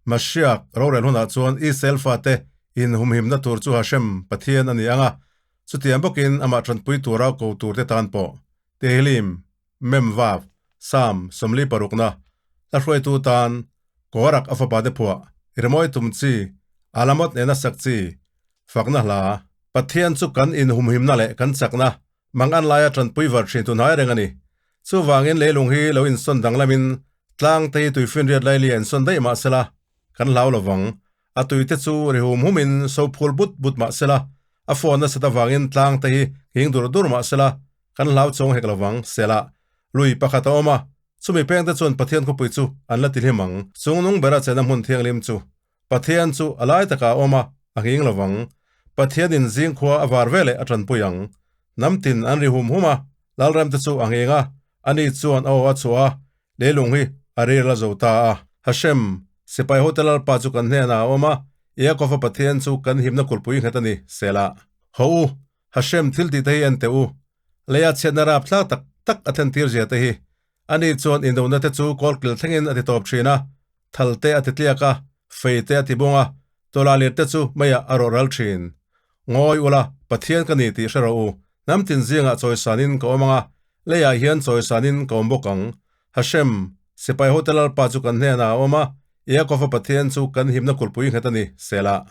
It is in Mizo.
Mashiach rorel hunah chuan Israel fate inhumhimna tur chu Hashem, Pathian a ni ang a, chutiang bawkin amah tanpui tura ko turte tan pawh Tehillim, Mem Vav, Psalm 46na, hla hruaitu tan Korak a fapa te phuah, rimawi tum chi, Alamot nena sak chi, fakna hla, Pathian chu kan inhumhimna leh kan chakna Mang an laia tanpui var thin tu hnai reng a ni. Chuvangin leilung hi lo insawn danglamin tlang te hi tuifinriat laili a insawn daih mah sela, kan hlau lo vang. A tui te chu ri hum humin so phul but but mah sela, a phone nasat avangin tlang te hi nghing dur dur mah sela, kan hlau chawng hek lo vang. Sela, lui pakhat a awm a, chumi peng te chuan Pathian khawpui chu an la ti hlim ang. Chungnung bera chena hmun thianghlim chu Pathian chu a lai takah a awm a, a nghing lo vang. Pathianin zing khua a var veleh a tanpui ang. Hnam tin an ri hum hum a, Lalremte chu a nghing a, ani chuan a aw a chhuah a, leilung hi a rir la zo ta a. Hashem, sipai hote Lalpa chu kan hnenah a awm a, Yaakova Pathian chu kan himna kulhpui nghet a ni, Selah. Haw u, Hashem thil tih te hi en teh u. Leia chhiatna rapthlak tak tak a thentir zia te hi. Ani chuan indona te chu kawlkil thlengin a ti tawp thin a, thal te a ti tliak a, fei te a ti bung a, tawlalir te chu meiah a rawh ral thin. Ngawi ula, Pathian ka ni tih hre rawh u, hnam tin zingah chawisanin ka awm ang a, leiah hian chawisanin ka awm bawk ang. Hashem, sipai hote Lalpa chu kan hnenah a awm a, Yaakova Pathian chu kan himna kulhpui nghet a ni, Selah.